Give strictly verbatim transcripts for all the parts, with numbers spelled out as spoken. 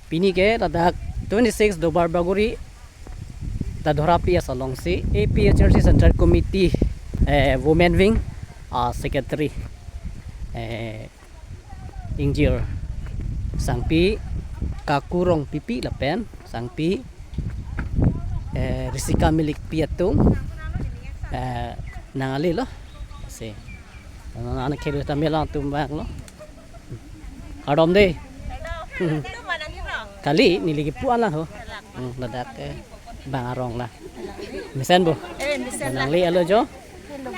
Pini ke ladak twenty-six Duarbagori ta Dhorapi asalongsi A P H L C Central Committee, eh, Women Wing, ah, Secretary, eh, ingjir sangpi Kaku Rongpipi lapen sangpi, eh, Risika Milikpi atum, eh, nanglelo. Si. Nang khelu ta mela atum vanglo. Kardom dei. Kali neli kepu-an lang ho. Hmm, ladak, eh, bang arong la. Mesen bo. Eh, mesen. Nangli alo jo.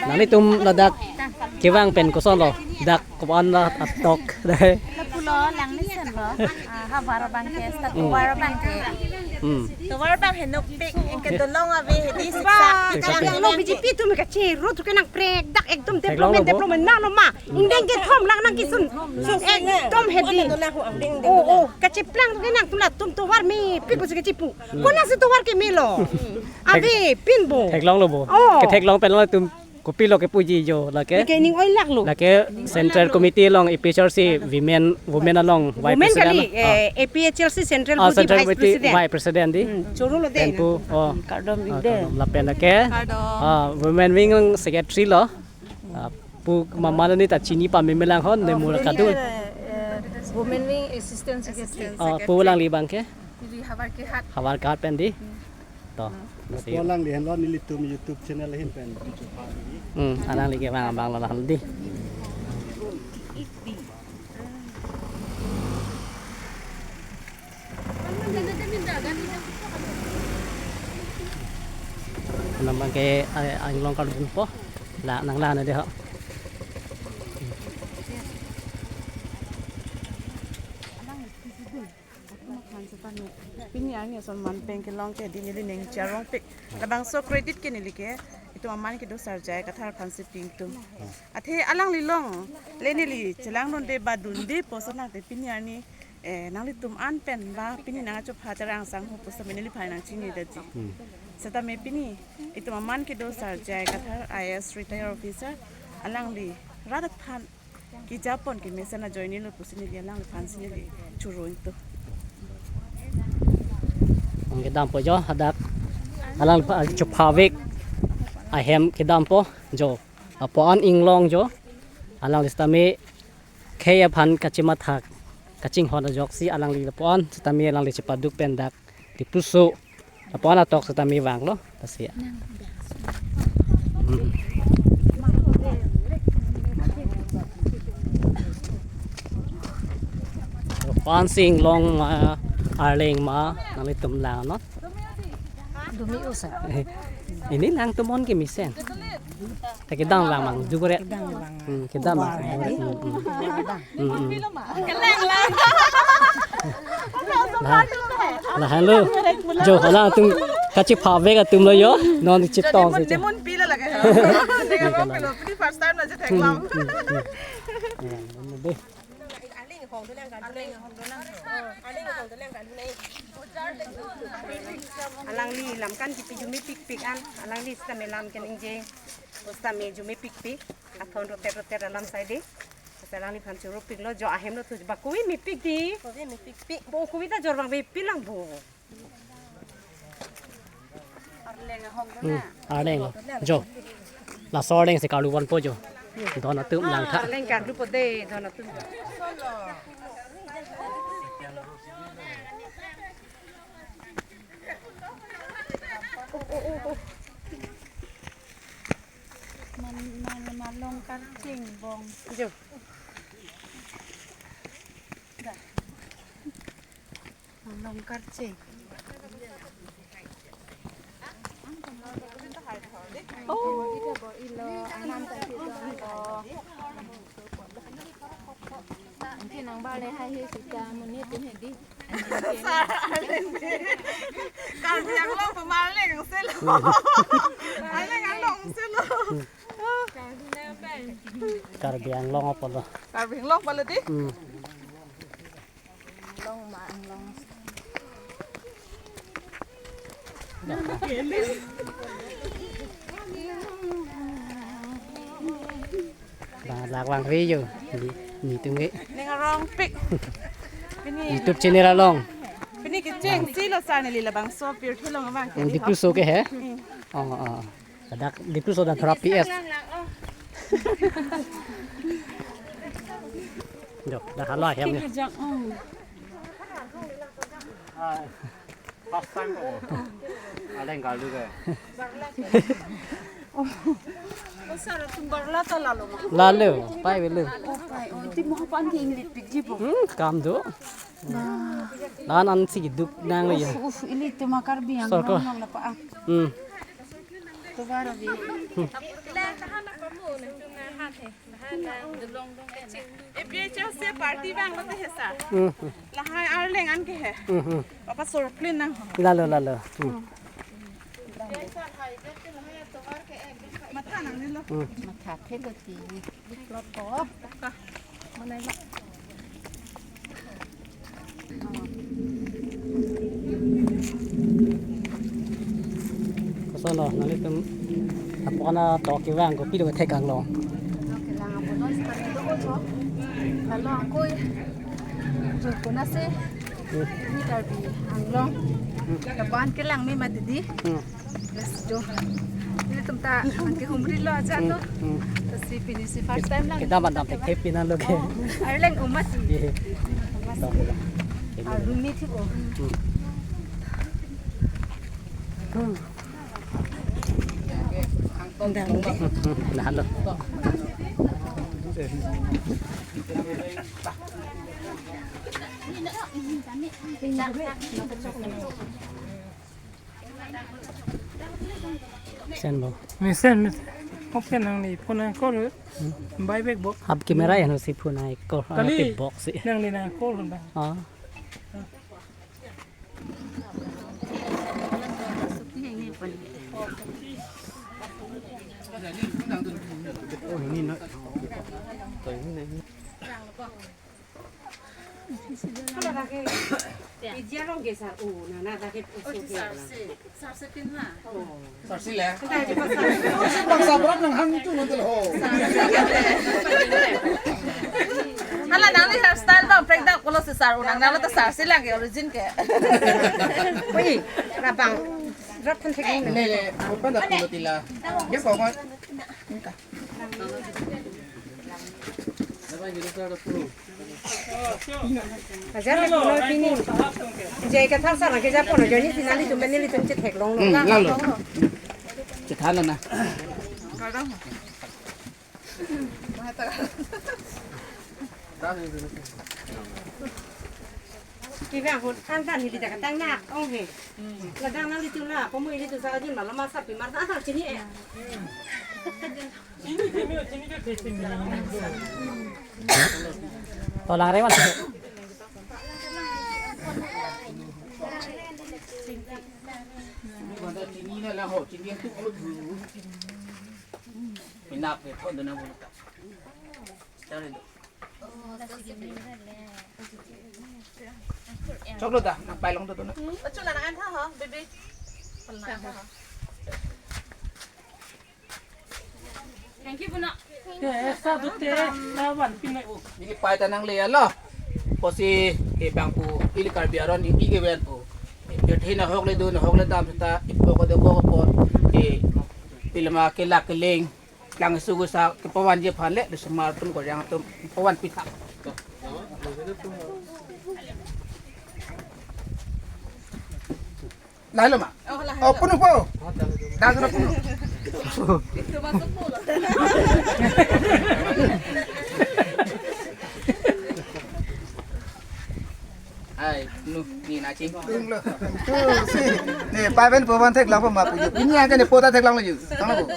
Nanglitum ladak kevang pen kosonlo? Dak ko-an la atok dei. Lapulo lang mesenlo. Ah, havar abang ke, sta Hmm. tovar abang ke. Hmm. Tovar abang henokpik, anke dolong ave hedi siksak. Siksak. Lo B J P atum kachi, road ke nangprek dak ekdom Theklong development, lo bo. Development nalo ma. Ingdeng kethom lang nangkisun. Ekdom hedi. Oh, oh, kachiplang ke nangtum latum tovar mepik pusi kachipu. Konatsi tovar kemelo? Ave pin bo. Theklonglo bo. Oh. Ketheklong pen latum kopilo kepuji jo lake? Lake ning oilaklo. Lake Central Committee along A P H L C women, women along vice Women president kali, na? Ah. Eh, A P H L C Central Ah, Committee Central vice Committee president. Vice president dei. Hmm, choro lo dei. Pen pu, oh. Kardom Ah, dei. Kardom. Lapen lake? Kardom. Ah, Women Wing secretary lo. Ah, pu mama ni ta chini pame melang ho, ne Oh, mur pini, kadu. Eh, eh, Women Wing Assistant Secretary. Ah, pu alangli abang ke? Di Howraghat. Howraghat pen dei. Hmm. To. Nasi. Pu alangli henlo nelitum YouTube channel ahin pen. Hmm, alangli kevang abang lo lahan dei. Nang abang ke, eh, inglong kardunpo. La nanglang dei ho. Pini arni ason man pen kelong ke dei neli ning charongpik. Labangso credit ke neli ke itum aman kedo Sarjai Kathar aphansi pidun. Athe alangli along le neli chelangdunde ba dunde puson nangte pini arni, eh, nanglitum an pen ba pini nangkachopha Terang asangho pusitame neliphan nangchinidetji. Hmm. Setame pini itum aman kedo Sarjai Kathar I A S retired officer, alangli rat aphan kejapon kemesen ajoinelo pusi neli alangliphansi neli choro ingtung. Ang kedampo jo hadak alangliphan chophavek ahem kedampo jo. Lapu-an inglong jo. Alangli setame khei aphan kachimathak kachinghon ajoksi alangli lapu-an setame alangli chepaduk pen dak Tipuso. Lapu-an atok setame vanglo. Lasi. Hmm. Lapu-ansi inglong ma, arleng ma, nanglitum langnon. Dumi usa. Ini nangtum on kemesen. Ta kedam lang mang, jugure. Kedam lang. Hmm, kedam lang. Kedam. Hmm, hmm. Hmm, hmm. Kedam lang. Nah, nah, halo. Jo, hala atum kachiphavek atumlo jo. Non chitong Lemon, si jo. Lemon pila lage. Lemon pila, pili first time na je theklam. Hmm, hmm, hmm. Ya, ini deh. Alangli lam kan kipi jumi pikpik an, alangli setame lam keningje, setame jumi pikpik, athon rotet rotet alam saide, asa alangliphan choro piklo jo ahem lo tu ba kui mepik dei. Kui mepikpik. Bo kui ta jor abang mepik lang bo. Hmm, arleng. Jo. Laso arleng si karlu ponpo jo. Don atum langtha. Arleng karlupo dei, don atum. Man, man, malong karching bong. Jo. Malong karching. Oh. Anke nang bale hai he sita monit atum hedi. Karbi Anglong pemaleng selo. Aleng along selo. Karbi Anglong apotlo. Karbi Anglong pala dei. Hmm. Anglong ma, Anglong. Bang lak bang ri jo. Ni, ni tung ke. Ning arongpik. Pini YouTube channel along. Cheng si lo sa neli labangso pirthe along abang ke. Hmm, Dipluso ke he? Hmm. Oh, oh. Ladak Dipluso dan thora P S. Lang, lang, oh. Jo, dak hala hem ni. Kajak, oh. First time ko. Aleng galu ke. Oh, sir, tum barla ta lalo ma. Lalo, pai velo. Oh, pai. Oh, ti mo pan ke inglit pik ji bo. Hmm, kam do. Ba. Lan an si duk nang lo ya. Uf, uf, ilitum a Karbi Anglong. Sir ko. Nong na pa. Hmm. Tovar abi. A P H L C party vanglo te he sir. Hmm. Lahai Arleng an ke he. Hmm, hmm. Papa sorplin nang. Lalo, lalo. Hmm. Matha nang ni lo. Hmm. Matha thelo ti. Plot ko. Manai lo. Koson lo, nanglitum apona to kevang kopi lo thek ang lo. Kelang apo non sekarang itu ko. Kalau aku ya, jo kona se. Hmm. Ini Karbi Anglong. Hmm. Lapu-an kelang me mati di. Hmm. Let's go. Ilitum ta man ke humri lo aja to. Hmm, hmm. To si pini si first time lang. Kedam an dam thek thek pinan lo ke. Oh, Arleng umat. Ye. Umat. Dam lo. Arumi thik o. Hmm. Dam lo. Hmm, hmm. Nah, lo. Sen bo. Mesen, mesen. Open nangli phone nang call. Hmm. Buy back bo. Hap camera ya no si phone ai call. Kali. Ate box si. Nangli nang call ba. Ah. Hala dak ke, ejia rong ke sar, oh, nana dak ke, oh, sar si, sar si pin na. Oh. Sar si le. Kita aja pasar. Bangsa berat nang hang itu nanti ho. Hala nangli hairstyle bang, prank dak kalau si sar, oh, nang nalo ta sar si lang ke origin ke. Wih, rabang, rat pun thek ni. Ne le, open dak pulo tila. Dia kau kan. Ajar le pulo pini. Jai kathar sar ke japo na, joni si nanglitum pen nelitum chetheklong lo. Hmm, lalo. Chethan na. Kibe ahut an ta neli ta katang na ong he. Ladak nanglitum la, komo ilitum sa ajin malam masa pimar ta asal chini eh. To lang rewan. Chini na la ho, chini yang tu kalau dulu. Minap ke thon dona bulu ta. Cari do. Chok lo ta, nang pailong to to na. Achu na nang an tha ho, baby. Thank you, Buna. Te, sa do te, sa wan pin nai o. Neli pai ta nangle alo. Pusi ke bang pu ili Karbi aron ili ke wen pu. Ke thina hok le dun, hok le dam ta ipo ko de ko po. Ke pilma ke lak ke leng. Lang sugu sa ke pawan je phan le, de semar pun ko yang tum pawan pithak. Lahai lo ma? Oh, lahai lo. Oh, punu po. Dah sudah punu. Itu masuk mulut. Hai, nu, ni na ching. Tung lo. Tu si. Ni, pai pen po van thek lang po ma pu. Ini aja ni po ta thek lang lo ju. Tang lo po.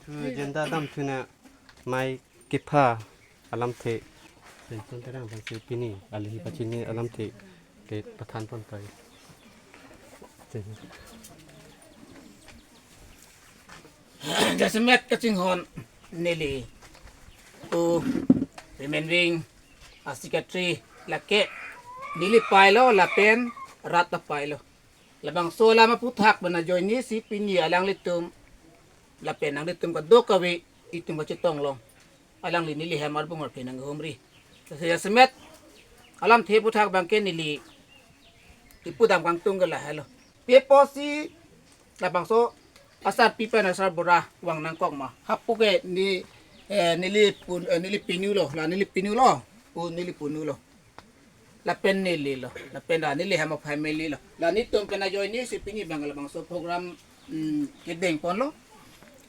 Thu jenda dam thu na mai kepha alamthe. Senson terang bangsi pini alihi pachini alamthe ke pathan pon kai. Jasemet kachinghon neli. Tu remaining a secretary lake neli pailo lapen rat ta pailo. Labangso alam aphuthak bana join ni si pini alanglitum lapen nanglitum kadokave itum kachetong long. alangli neli hem arbung arphi nanghumri. Jasemet alamthe aputhak abangke neli ipudam kangtung ke lahelo. Pi apotsi labangso asarpi pen asarbura vang nangkok ma? Hapu ke ni, eh, neli pun, eh, neli pinulo, la neli pinulo, pu neli punulo. Lapen nelilo, lapen la neli hem a-family lo. La netum pen ajoine si pini abang labangso program, mm, kedengponlo.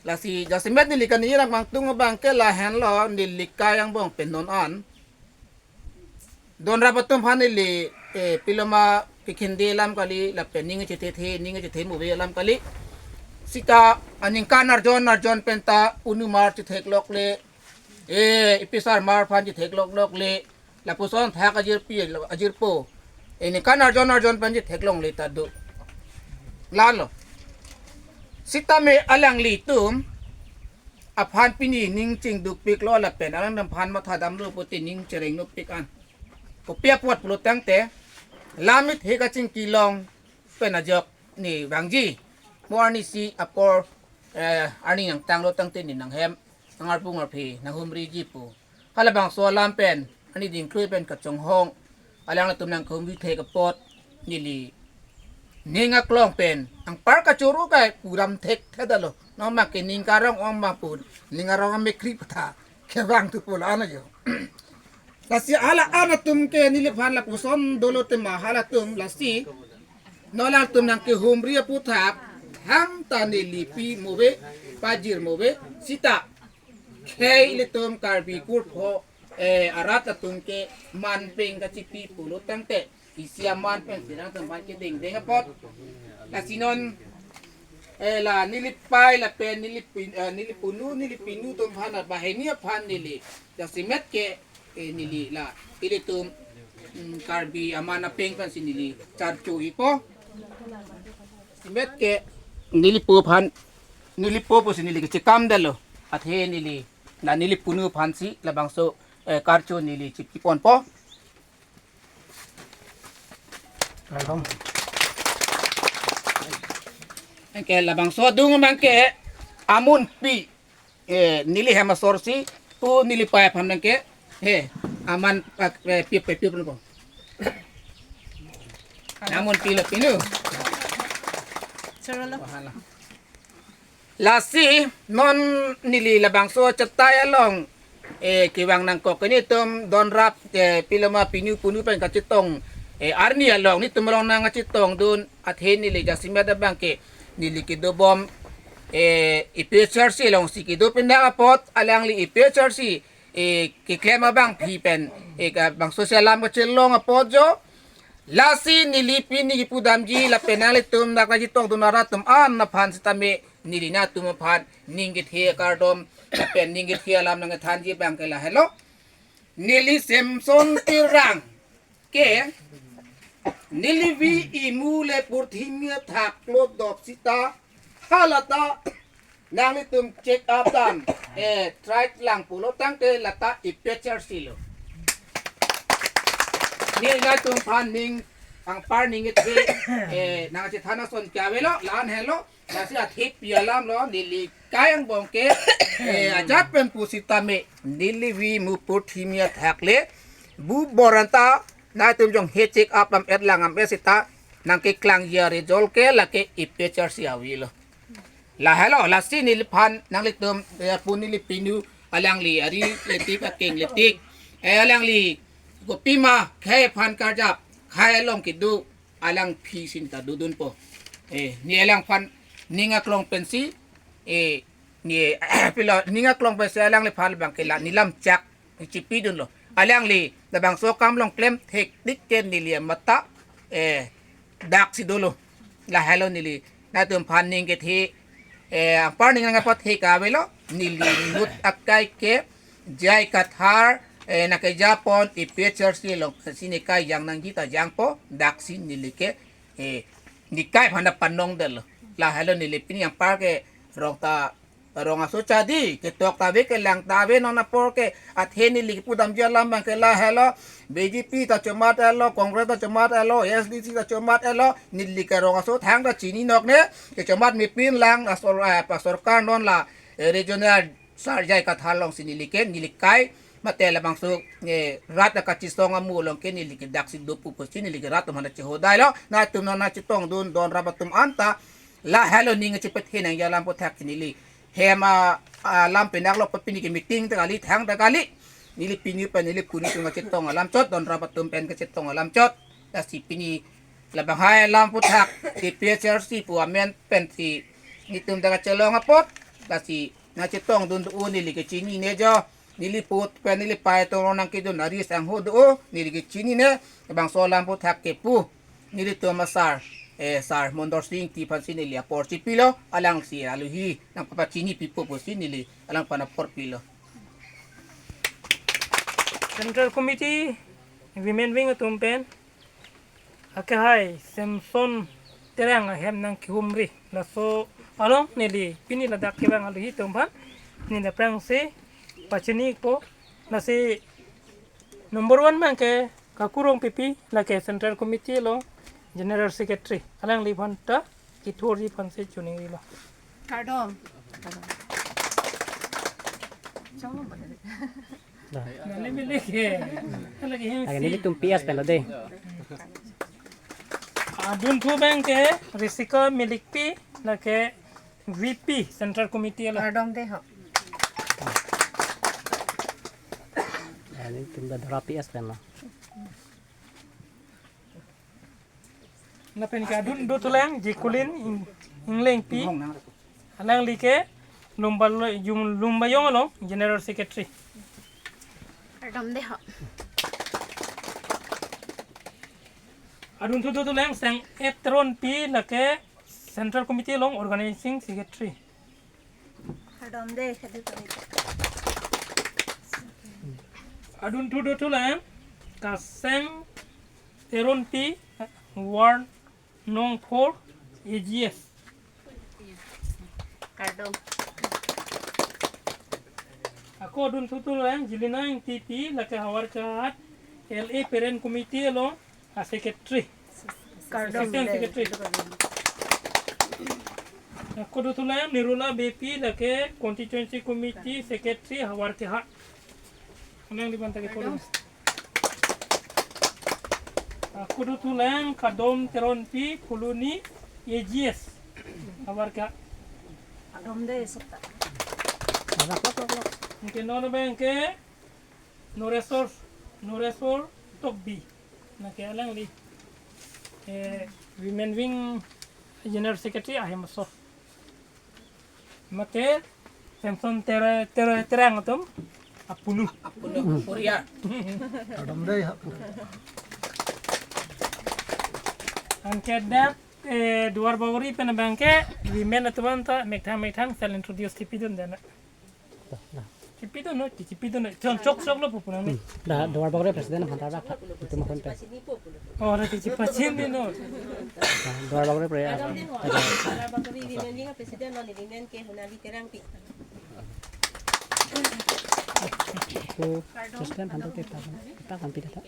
Lasi jasemet neli kaningje nangkangtung abangke lahenlo, neli kai angbong pen non an donrap atum aphan neli, eh, piloma kekhinde alam kali, lapen ning chethethe, ning chethe muve alam kali. Sita aningkan arjon arjon penta unumar chetheklokle, eh, ipisarmar aphan chetheklokle, lapuson thak ajirpi, ajirpo, eh, ningkan arjon arjon pen chetheklongle ta do. Lalo. Sitame alanglitum aphan pini ning chingdukpiklo lapen alanglitum aphan mathadamlo pulote ning cherengnopik an. Kopi apot pulo tangte, lamit he kachingki long pen ajok ne vangji. Mo arnisi apor, eh, arni nangtanglo tangte ne nanghem nang arbung arphi nanghumriji pu. Halabangso alam pen ani dingkrui pen kachonghong alanglitum nanghumri thek apot neli ning aklong pen anpar kachoro kai pudam thekthedetlo. Nonma ke ning karong ong ma pu, ning arong amekri patha kevang tu pulo ana jo. Lasi hala anatum ke neliphan lapuson dolo tema halatum lasi non alangtum nangkehumri aputhak hang ta neli pi muve, pajir muve, sita khei ilitum Karbi kurpho, eh, arat atum ke manpeng kachipi pulo tangte isi aman pen sirang atum aphan kedengdeng apot. Lasi non, eh, la neli pai lapen neli pin, eh, neli punu, neli pinu atum aphan, banghini aphan neli jasemet ke, eh, neli la ilitum, mm, Karbi aman apeng pensi neli charcho-ipo. Jasemet ke neli po aphan, neli po pusi neli kechekam detlo. Athe neli, la neli punu aphansi labangso, eh, karcho neli chipiponpo. Welcome. Anke labangso adung abangke amunpi, eh, neli hem asorsi pu neli pai aphan abangke, he, aman, eh, pi, pi, pi, pi, pi. Amunpi lo pinu. Chorolo. Wahala. Lasi non neli labangso chetai along, eh, kevang nangkok ke netum donrap, eh, piloma pinu punu pen kachetong, eh, arni along netum along nangkachetongdun athe neli jasemet abangke neli kedobom, eh, A P H L C alongsi kedo pindak apot alangli A P H L C, eh, keklem abangpi pen, eh, ka bangso si alam kachelong apot jo. Lasi neli pini kipudamji lapen nanglitum dak lagi tokdun arat atum an aphan sitame neli nangtum aphan ning kethe akardom lapen ning kethe alam nangkethanji abangke lahelo. Neli Semson Terang ke neli vi imu le purthimi athak lo dop sita halata nanglitum check up dam, eh, try lang pulo tangte lata A P H L C lo. Ne nangtum aphan ning anpar ning kethe, eh, nangchethan ason ke avelo, la-an helo, lasi athip pi alam lo, neli kai angbong ke, eh, ajat pen pusitame, neli vi imu purthimi athak le, bu boranta, nangtum jonghe check up dam et lang am et sita, nangkeklangji aresult ke lake A P H L C avelo. Lahelo, lasi neliphan nanglitum, eh, pu neli pinu alangli ari letik akeng letik. Eh, alangli kopima khei aphan karjap, khei along kedo, alangphi si ne ta dodunpo. Eh, ne alangphan ning aklong pensi, eh, ne pilo ning aklong pensi alangliphan abangke la nelam chak chipidunlo. Alangli labangso akam along klem thektik ke neli amatha, eh, daksi dolo. Lahelo neli nangtum aphan ning kethe, eh, anpar ning nangpathek avelo, neli inut akai ke J I Kathar, eh, nangkejapon A P H L C alongsi ne kai jang nangji ta jangpo, daksi neli ke, eh, ne kai aphan ta panong detlo. Lahelo neli pini anpar ke rong ta rong aso chadi, ketok ta ave, kelang ta ave, non apor ke athe neli kipudamji alam abangke lahelo, B J P ta chomat etlo, Congress ta chomat etlo, A S D C ta chomat etlo, neli ke rong aso thang ta chini nok ne, kechomat mepin lang, asor, eh, pa sorkar non la, eh, regional Sar J I Kathar alongsi neli ke, neli kai, mate labangso, eh, rat akachisong amu along ke neli ke daksi dopo pusi neli ke rat atum aphan chehodai lo, nangtum non nangchetongdun don rap atum anta, lahelo ning chepet henang alam aphuthak neli. Hem a, alam penak lo pini ke meeting ta kali, thang ta kali. Neli pini pen neli puni tung chetong alam chot, don rap atum pen kachetong alam chot. Lasi pini labang hai alam aphuthak, T P H R C pu amen pensi netum ta kachelong apot, lasi nangchetongdun do neli ke chinine jo, neli put pen neli pai tong nangkedun ari sang ho do, neli ke chinine, labangso alam aphuthak kepu, nelitum asar, eh, Sar Mondor Sing Ingti aphansi neli apor chipilo, alangsi alohi nangpapachini pipo pusi neli alangphan apor pilo. Central Committee, Women Wing atum pen, akehai Samson Terang ahem nangkehumri. Laso along neli pini ladak kevang alohi atum aphan neli aphrangsi pachinipo. Lasi number one abang ke Kaku Rongpipi, lake Central Committee along General Secretary. Alangliphan ta kithurji aphansi choningrilo. Kardom. Dah. Neli milik ke. Lake hem lake si. Nelitum P S pen lo dei. Adunthu abang ke Risika Milikpi, lake V P Central Committee lo. Kardom dei ho. Nelitum dak Dora P S pen lo. Lapen ke adun dothulang Jikulin Ing-, Inglengpi. Alangli ke Lumba lo-, Jum-, Lumbayong along General Secretary. Kardom dei ho. Adunthu dothulang Sang Ep Teronpi, lake Central Committee along Organizing Secretary. Kardom dei, kardom dei. Adunthu dothulang Kaseng Teronpi, Ward Nong four, A G S. Kardom. Ako adunthu dothulang Jilina Ingtipi, lake Howraghat L A Parent Committee along a Secretary. Kardom. Assistant dei. Secretary. Ako dothulang Nirula Beypi, lake Constituency Committee Secretary Howraghat. Alangliphan ta kepolo. Kardom. Ako dothulang Kadom Teronpi, Phuloni A G S. Howraghat. Kardom dei seta. Lok, lok, lok, lok. Anke non abang ke Noresor, Noresor Tokbi. Lake alangli, eh, Women Wing General Secretary ahem aso. Mate Samson Tere-, Tere-, Terang atum apulu. Apulu, Korea. Kardom dei ha. Anke dak, eh, Duar Bagori pen abang ke women atum anta methang methang self introduce thipidun dei na. Dah, dah. Thipidun non, thipidun non. Chon chok chok lo pupu nang ni. Hmm. Dah, Duar Bagori President aphan ta rak. Itum aphan ta. Oh, dah thipachin dei non. Dah, Duar Bagori Pre-, Duar Bagori Women Wing President lo, neli men ke Honali Terangpi. Ko President aphan ta ta, ta kan pida ta.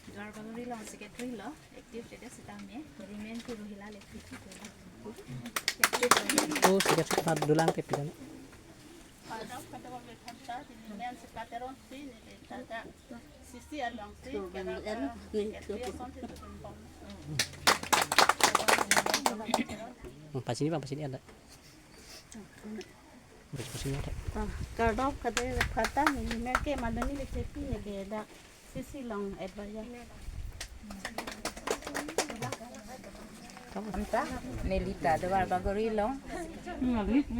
Duar Bagori along Secretary lo. Active seta setame, neli men ke Rohila Lekpi. Oh, sika sika dolang ke pidana. Pada pada waktu tanta, neli men seka Teronpi, neli tanta sisi alongsi, kena, eh, Teronpi asonsi tutumpong. Hmm, pachini bang, pachini ada. Pachini ada. Ah, kardom kade kata, neli men ke Madani Lekpi, neli ke dak C C along advisor. Anta, neli ta Duar Bagori along,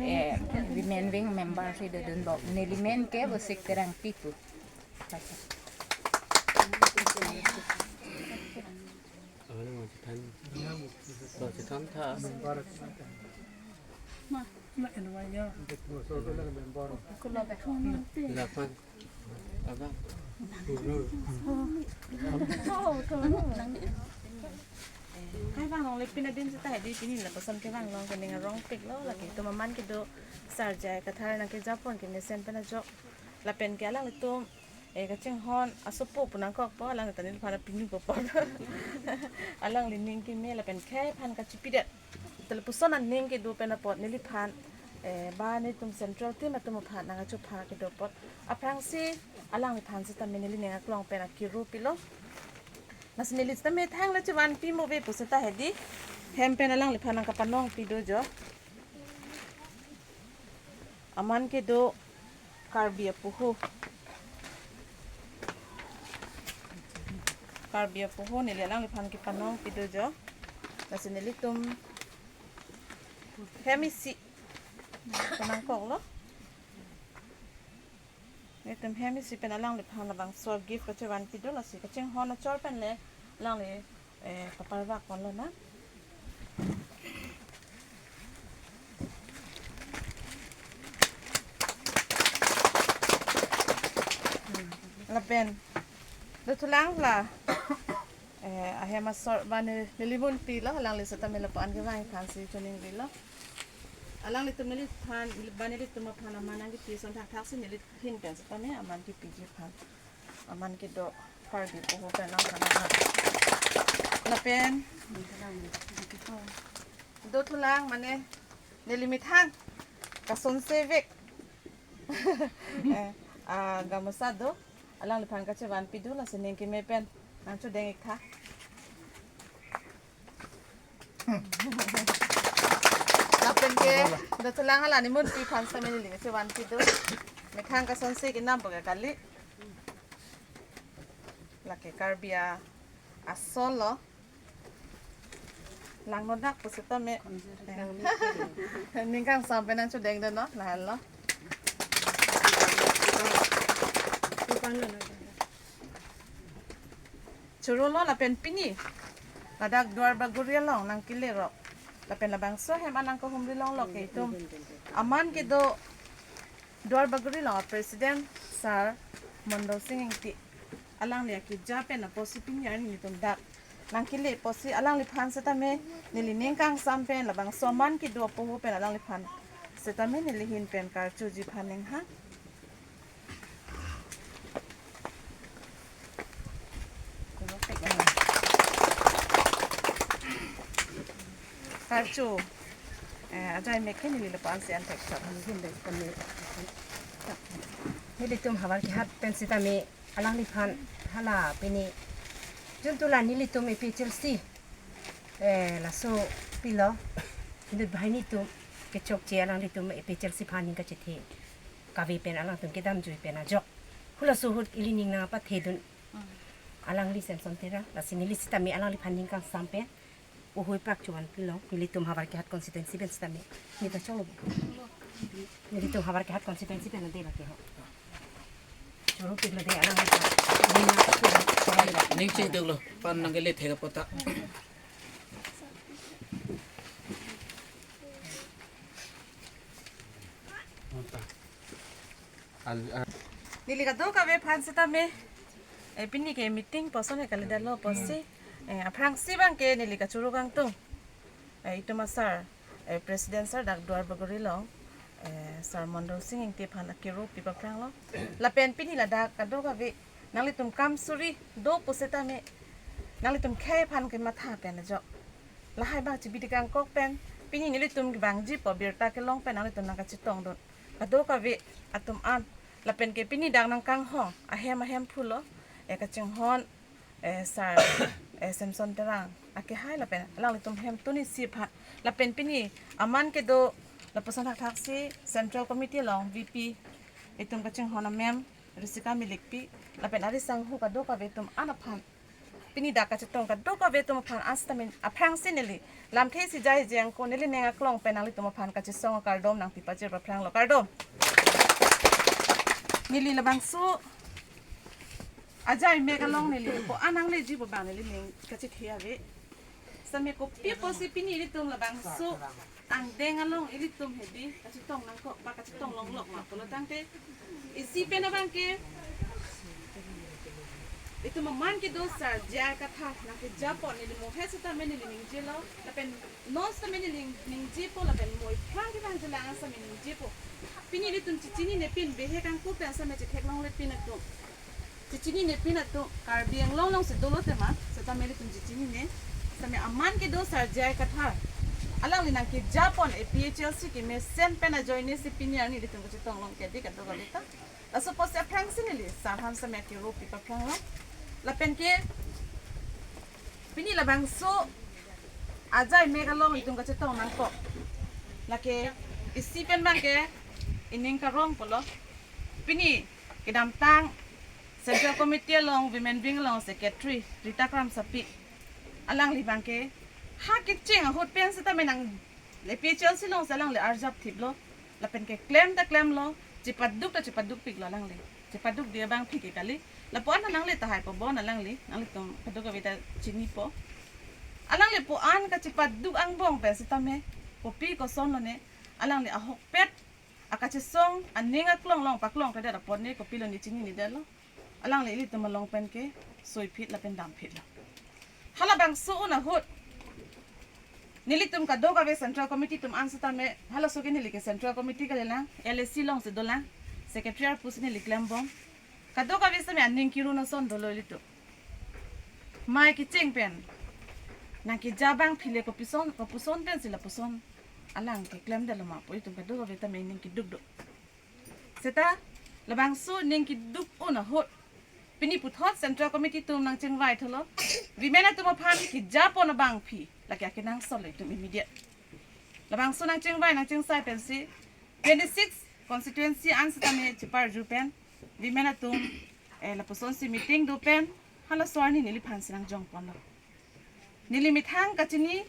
eh, Women Wing member si dodun bom. Neli men ke Bosik Terangpi pu. Kevang longle pin adin seta hedi pini lapuson kevang long ke ning arongpik lo, lake itum aman kedo Sar J I Kathar nangkejapon ke mesen pen ajok lapen ke alanglitum, eh, kachinghon asopo pu nangkokpo, alangli ta neliphan apini popon. Alangli ning keme lapen khei aphan kachipidet. Te lapuson aning kedo pen apot neliphan Eh, ba nelitum central team atum aphan nangkachopha kedo apot, aphrangsi alangliphan sitame neli ning aklong pen akiru pilo. Lasi neli sitame thanglo chevanpi mo ave pusita hedi. Hem pen alangliphan nangkapanong pido jo. Aman kedo Karbi apoho. Karbi apoho neli alangliphan kepanong pido jo. Lasi nelitum hem isi penang koklo. Nelitum hem isi pen alangliphan labangso gift kachevanpi do, lasi kachinghon achor pen le alangli, eh, paparvak ponlo na. Lapen dothulang la, eh, ahem asor ba ne neli munpilo, alangli sitame lapu-an kevang aphansi choningrilo. Alanglitum neliphan, ba nelitum aphan aman nangkepi ason thakthaksi neli ahin pen sitame aman kepiji aphan. Aman kedo Karbi apoho pen nangkana. Lapen dothulang mane neli methang kasonse vek. Eh, ah, gamosa do, alangliphan kachevanpi do, lasi ning keme pen nangchodeng ik tha. Lapen ke dothulang la ne munpi aphan sitame neli kachevanpi do. Methang kasonse kenam bo ke kali. Lake Karbi a-, asol lo. Langnodak pusitame. Ning kangsam pen nangchodeng do no, lahenlo. Choro lo lapen pini ladak Duarbagori along nangkele rok. Lapen labangso hem an nangkahumri longlo ke itum. Aman kedo Duarbagori along a-president Sir Mondol Sing Ingti, alangli akija pen apotsi pini arni nelitum dak nangkele apotsi alangliphan sitame neli ning kangsam pen labangso aman kedo apoho pen alangliphan sitame neli ahin pen karchuji aphan ning ha. Karchu, eh, ajai mek ke neli lapu-an si an thekthap. Nelitum havar kehat pen sitame alangliphan hala pini juntu la nelitum A P H L C, eh, laso pilo. Inut banghini atum kechokche alanglitum A P H L C aphan ning kachethe kave pen alangtum kedamjui pen ajok. Halaso ahut ili ning nangpathedun alangli Samson Terang, lasi neli sitame alangliphan ning kangsam pen uhui pak chuan pilong, nelitum havar kehat constituency pen sitame. Nita cholo. Nelitum havar kehat constituency pen nade lake ho. Choro pik lade alang. Ning chingduk lo, pan nangkele thek apot ta. Al-, ah. Neli kadokave aphan sitame, eh, pini ke meeting puson ke kalidetlo pusi, eh, aphrangsi abang ke neli kachoro kangtung, eh, itum a-sir, eh, President Sir dak Duarbagori along, eh, Sir Mondol Sing Ingti aphan akiru pi paphranglo. Lapen pini ladak kadokave nanglitum kam suri do pusitame, nanglitum khei aphan kematha pen ajok. Lahai abang chibi dikangkok pen, pini nelitum kevangjipo birta kelong pen nanglitum nangkachetongdun kadokave atum an. Lapen ke pini dak nangkanghong ahem ahem pulo, eh, kachinghon, eh, Sir, eh, Samson Terang akehai lapen alanglitum hemtun isi aphan. Lapen pini aman kedo lapuson thakthaksi Central Committee along V P itum kachinghon a-ma'am Risika Millikpi lapen ari sangho kadokave atum an aphan, pini dak kachetong kadokave atum aphan an sitame aphrangsi neli lamthe isi jai jeng ko neli ning aklong pen nanglitum aphan kachesong kardom nangpi pajir paphranglo, kardom. Neli labangso ajai mek along neli ko-an nangleji pu abang neli ning kachethe ave. Sitame kopi pusi pini ilitum labangso angdeng along ilitum hedi kachetong nangkok ba kachetong longlok ma pulo tangte, isi pen abang ke itum aman kedo Sir J I Kathar nangkeja apot neli mohe sitame neli ningjelo, lapen non sitame neli ning-, ningjepo, lapen moi phrang kevang jelang sitame ningjepo. Pini ilitum chechinine pin, behe kangku pen sitame chetheklongle pin atum, chechinine pin atum Karbi Anglong alongsi dolo tema, sitame ilitum chechinine. Sitame aman kedo Sir J I Kathar alangli nangkejapon A P H L C kemesen pen ajoine si pini arni ilitum kachetong long ke dik kadokave ta. Laso apotsi aphrangsi neli sir aphan same kiru pi paphrang long. Lapen ke pini labangso ajai mek along itum kachetong nangkok. Lake isi pen abang ke ining karong pulo. Pini kedamtang Central Committee along, Women Wing along Secretary Rita Kramsapi, alangli abang ke ha kecheng ahut pen seta menang le P H L C alongsi alangli arjap thiplo. Lapen keklem ta klemlo, chepaduk ta chepadukpiklo alangli. Chepaduk dia abang phike kali. Lapu-an nangli tahai pabon alangli, nanglitum kadokave ta chinipo. Alangli pu-an kachepaduk angbong pen sitame, kopi koson lone, alangli ahokpet akachesong aning aklong along paklong kredetji apot ne kopilo ne chininedetlo. Alangli ilitum along pen ke soiphit lapen damphitlo. Halabangso un ahut nelitum kadokave Central Committee atum an sitame, halaso ke neli ke Central Committee kalilang, L A C alongsi dolang, Secretary pusi neli klembom. Kadokave sitame aning kirun ason dolo ilitum. Mai kecheng pen nangkeja abang phile kopuson, kopuson pensi lapuson alang keklemdetlo ma pu itum kadokave tame ning keduk do. Seta labangso ning keduk un ahut pini puthot Central Committee atum nangchingvai thulo. Women atum aphan kejapon abangpi lake akenangsot lo itum immediate. Labangso nangchingvai nangchingsai pensi twenty-six constituency an sitame cheparju pen women atum, eh, lapusonsi meeting do pen halaso arni neliphansi nangjongponlo. Neli methang kachini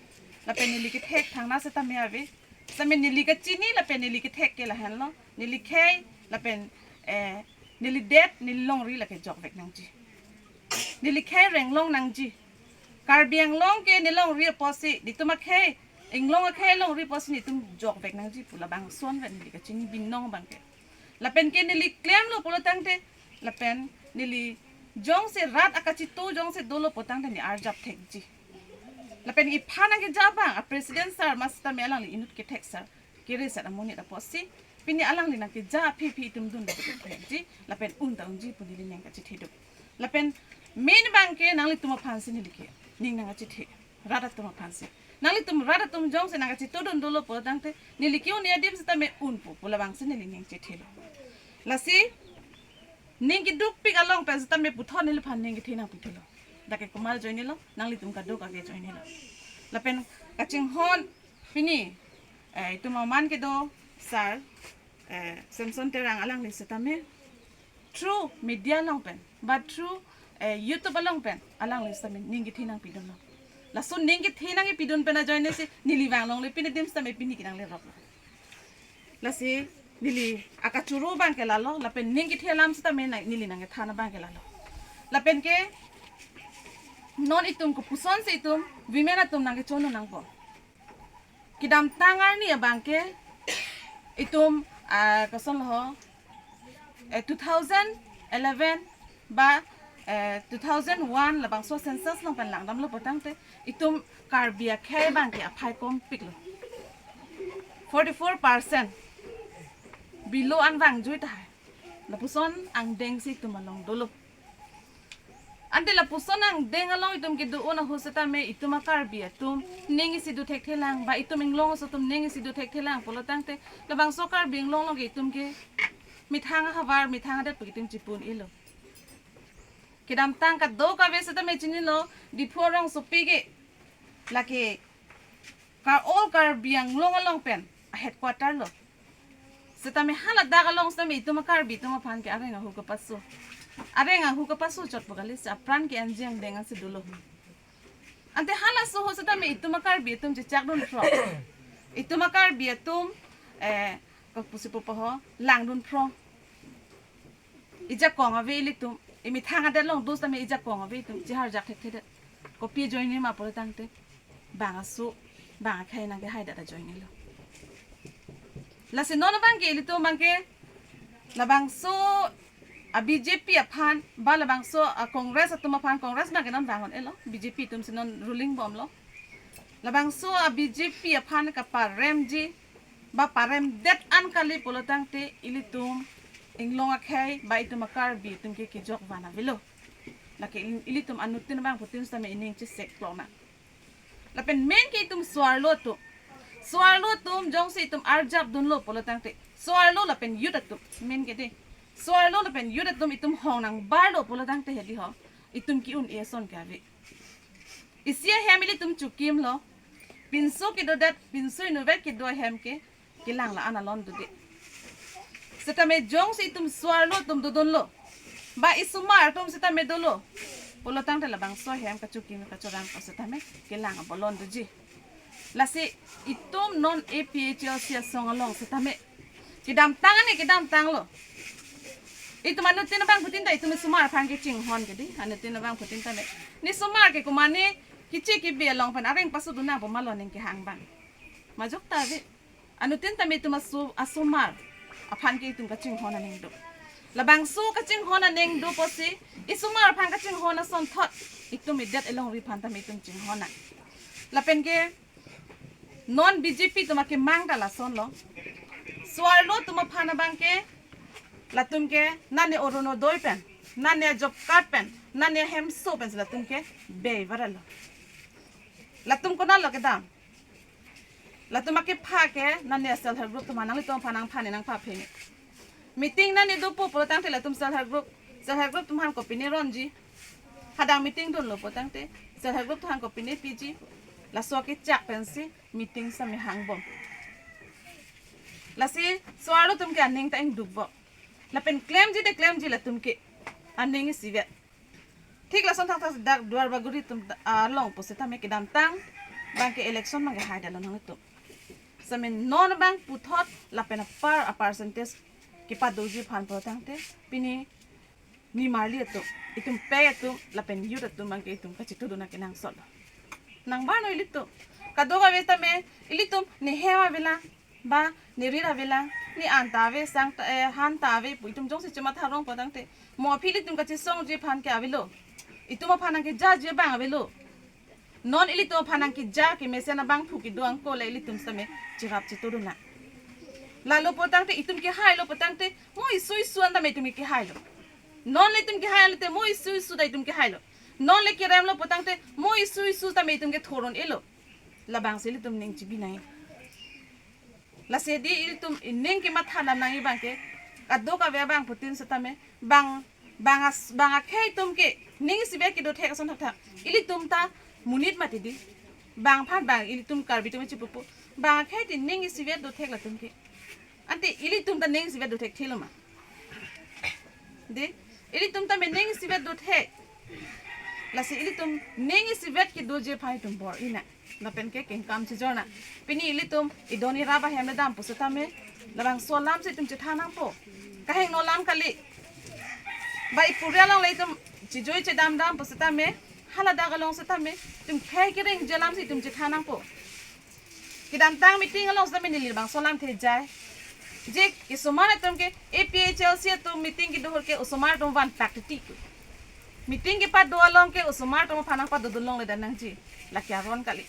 lapen neli kethek thangna sitame ave. Sitame neli kachini lapen neli kethek ke lahenlo. Neli khei lapen, eh, neli det, neli longri lake jokvek nangji. Neli khei renglong nangji. Karbi Anglong ke ne longri apotsi, netum akhei, inglong akhei longri apotsi netum jokvek nangji pu labangson pen neli kachini binong abang ke. Lapen ke neli klemlo pulo tangte, lapen neli jongsi rat akachitu jongsi dolo pulo tangte ne arjap thekji. Lapen iphan nangkeja abang a President sir ma sitame alangli inut kethek sir, kiri sat amonit apotsi pini alangli nangkeja aphi aphi itum dun thekji, lapen un ta unji pu neli ning kachetheduk. Lapen main abang ke nanglitum aphansi neli ke ning nangkachethe, rat atum aphansi. Nanglitum rat atum jongsi nangkachitudun dolo pulo tangte, neli ke-un adim sitame unpo pu labangsi neli ning chethelo. Lasi ning kedukpik along pen sitame puthot neliphan ning kethe nangpithulo. Dak ke komat ajoinelo, nanglitum kadokave ajoinelo. Lapen kachinghon pini, eh, itum aman kedo sir, eh, Samson Terang alangli sitame through media along pen, but through, eh, YouTube along pen alangli sitame ning kethe nangpidunlo. Laso ning kethe nangpidun pen ajoine si neli vang longle pini adim sitame pini ke nangleroklo. Lasi neli akachoro abang ke lalo, lapen ning kethe alam sitame na, neli nangkethan abang ke lalo. Lapen ke non itum kopusonsi itum women atum nangkechonun nangpo. Kedamtang arni abang ke itum, ah, kosonlo ho, eh, two thousand eleven ba, eh, two thousand one labangso census along pen langdamlo pulo tangte itum Karbi akhei abang ke aphai kompiklo. Forty-four percent below an vangjui tahai. Lapuson angdengsi itum along dolo. Ante lapuson angdeng along itum kedo-un ahut sitame itum a-Karbi atum ning isi do thekthelang, ba itum inglong aso atum ning isi do thekthelang pulo tangte labangso Karbi Anglong along ke itum ke methang ahavar, methang adet pu itum chipu-un-elo. Kedamtang kadokave sitame chinilo, Diphu arongsopi ke lake Kar all Karbi Anglong along pen a-headquarter lo. Sitame haladak along sitame itum a-Karbi atum aphan ke areng ahu kapaso. Areng ahu kapaso chotpo kali, si apran ke anji angdeng ansi dolo. Ante halaso ahut sitame itum a-Karbi atum chechakdunphrong. Itum a-Karbi atum, eh, kopusi pupo ho, langdunphrong. Ijakong ave ilitum, imethang adet along do sitame ijakong ave itum, chiharjak thekthedet. Kopi ajoine ma pulo tangte, bang aso, bang akhei nangkehaidet ajoinelo. Lasi non abang ke ilitum abang ke, labangso a-B J P aphan, ba labangso a-Congress atum aphan, Congress abang ke non vang un-elo, B J P atumsi non ruling bomlo. Labangso a-B J P aphan kaparemji, ba paremdet an kali pulo tangte ilitum inglong akhei ba itum a-Karbi atum ke kejok van avelo. Lake il-, ilitum anuttin abangphutin sitame ining chesek klok nang. Lapen main ke itum so-arlo atum. So-arlo atum jongsi itum arjap dunlo pulo tangte, so-arlo lapen youth atum, main ke dei, so-arlo lapen youth atum itum hong nangbarlo pulo tangte hedi ho, itum ke-un-e ason ke ave. Isi ahem ilitum chokimlo, pinso kedodet, pinso inutvet kedo ahem ke kelang la-an along do dei. Setame jongsi itum so-arlo atum dodunlo, ba isomar atum setame dolo pulo tangte labangso ahem kachokim kachorang ko setame kelang abolon doji. Lasi itum non A P H L C asong along setame kedamtang ani kedamtanglo. Itum anuttin abangphutin ta itum isomar aphan kachinghon ke dei, anuttin abangphutin tame. Ne somar ke komatne keche kebe along pen areng pasodun nangpo ma lo ning kehang abang. Majok ta ave. Anuttin tame itum aso, asomar aphan ke itum kachinghon aning do. Labangso kachinghon aning do pusi, isomar aphan kachinghon asonthot itum idet ilongri aphan tame itum chinghon nang. Lapen ke non B J P atum akemang ta lasonlo. So-arlo atum aphan abang ke, latum ke nane Orunodoi pen, nane job card pen, nane hemso pen si latum ke bei varalo. Latum konatlo kedam? Latum akepha ke nane self help group atum aphan, nanglitum aphan nangpha ne nangpha phe ne. Meeting nane dopo pulo tangte latum self help group, self help group atum aphan kopine ronji. Hadang meeting dunlo pulo tangte self help group atum aphan kopine piji. Laso kechak pensi meeting sami hangbom. Lasi so-arlo atum ke aning ta ingdukbom. Lapen klemji de klemji latum ke aning isivet. Thik lason thakthak dak Duar Bagori atum along pusitame kedamtang abang ke election abang ke haidetlo nanglitum. Setame non abang puthot lapen apar a percentage kepadoji aphan pulo tangte pini nimarli atum, itum pei atum lapen youth atum abang ke itum kachitudun akenangsot lo. Nangbarno ilitum. Kadokave tame ilitum ne hem avelang, ba ne rit avelang, ne an ta ave, sang ta, eh, han ta ave pu itum jongsi chematha rong pulo tangte, mo aphi ilitum kachesongji aphan ke avelo. Itum aphan nangkejaji abang avelo. Non ilitum aphan nangkeja kemesen abangphu kedo angko le ilitum setame cherap chitudun nang. Lalo pulo tangte itum kehailo pulo tangte mo isu isu an tame itum kehailo. Non le itum kehailo te mo isu isu ta itum kehailo. Non le keremlo pulo tangte mo isu isu tame itum kethur un-elo. Labangsi ilitum ning chibi nangji. Lasi di ilitum ining kematha nam nangji abang ke, kadokave abangphutin setame, bang, bang as, bang akhei atum ke ning isivet kedo thek ason thakthak. Ilitum ta monit mati di. Bang aphan bang ilitum Karbi atum chipupu. Bang akhei ti ning isivet do thek latum ke. Ante ilitum ta ning isivet do thekthelo ma? Dei, ilitum tame ning isivet do thek. Lasi ilitum ning isivet kedoji aphan itum bor-i nang. Lapen ke kengkam chijor nang. Pini ilitum idon irap ahem le dam pusitame, labangso alam si itum chethan nangpo. Kahingno alam kali. Ba ipuri along le itum chijoi chedam dam pusitame, haladak along setame itum khei kerengji alam si itum chethan nangpo. Kedamtang meeting along setame neli labangso alamthe jai. Je isomar atum ke A P H L C atum meeting kedo ahut ke osomar atum vantak titi. Meeting kepado along ke osomar atum aphan nangpadodun longledet nangji. Lake aron kali.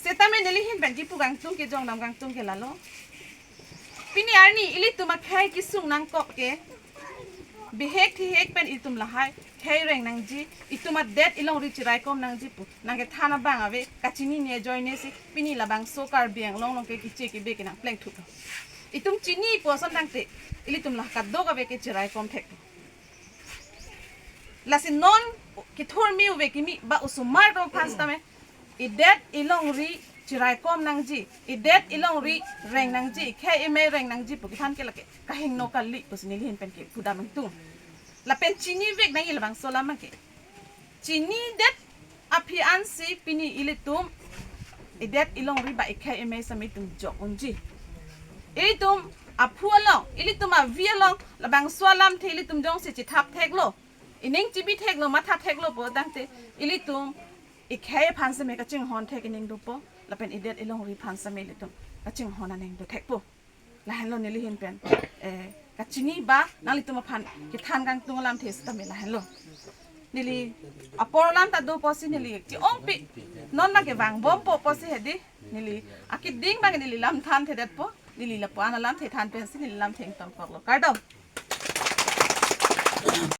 Setame neli ahin pen kipu kangtung ke, jongdam kangtung ke lalo. Pini arni ilitum akhei kesung nangkok ke, bihek thihek pen ilitum lahai khei reng nangji, itum adet ilongri chiraikom nangji pu nangkethan abang ave, kachinine ajoine si pini labangso Karbi Anglong along ke keche kebe ke nangplengthuplo. Itum chini pu ason tangte ilitum la kadokave ke chiraikom thek. Lasi non kethur mi ave kimi ba osomar atum aphan setame idet ilongri chiraikom nangji, idet ilongri reng nangji, ikhei imei reng nangji pu kethan ke lake kahingno kali pusi neli ahin pen kipu dam ingtung. Lapen chinivek nangji labangso alam abang ke. Chinidet aphi ansi pini ilitum idet ilongri ba ikhei imei setame itum jok unji. Ilitum aphu along, ilitum avi along labangso alamthe ilitum jongsi chethap theklo, ining chibi theklo, matha theklo pulo tangte ilitum ikhei aphan setame kachinghon thek ining dopo, lapen idet ilongri aphan setame ilitum kachinghon aning do thekpo. Lahenlo neli ahin pen, eh, kachini ba nanglitum aphan kethan kangtung alamthe setame lahenlo. Neli apor alam ta dopo si neli ke-ongpi, non ma kevangbompo pusi hedi, neli akeding abang neli lam thanthedetpo, neli lapu-an alamthe than pensi neli lamthe ingtongkoklo. Kardom.